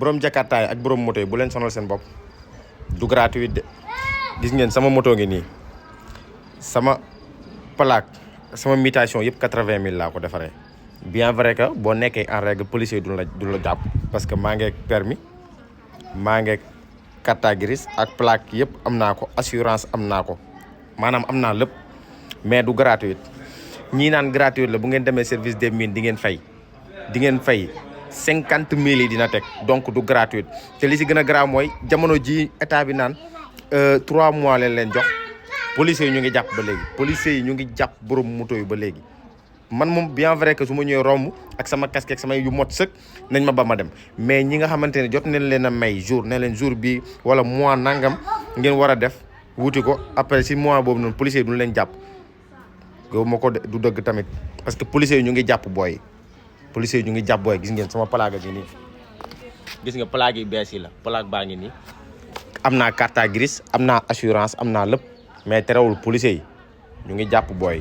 borom jakarta yi ak borom moto yi bu leen sonal seen bopp du gratuit de gis ngeen sama moto ngi nii sama plaque sama mutation yëpp 80 000 laa ko defaree bien vrai que boo nekkee en règle policier du la jàpp parce que maa ngi permis maa ngi carte grise ak plaque yëpp am naa ko assurance am naa ko maanaam am naa lépp mais du gratuit ñii naan gratuit la bu ngeen demee service des mines di ngeen fay 50 000 yi dina teg donc du gratuit te li si gën a grave mooy jamono ji état bi naan 3 mois leen jox policiers yi ñu ngi jàpp ba léegi policiers yi ñu ngi jàpp borom moto yi ba léegi man moom bien vrai que su ma ñëwee romb ak sama casque ak sama yu mot sëkk nañ ma ba ma dem mais ñi nga xamante ne jot nañ leen a may jour ne leen jour bi wala mois nangam ngeen war a def wuti ko après si mois boobu noonu policiers yi duñu leen jàpp yow ma ko du dëgg tamit parce que policiers yi ñu ngi jàpp booy policiers yi ñu ngi jàpp booy gis ngeen sama plaque gi nii gis nga plaque yi bees yi la plaque baa ngi nii am naa carte grise am naa assurance am naa lépp mais terewul policiers yi ñu ngi jàpp booy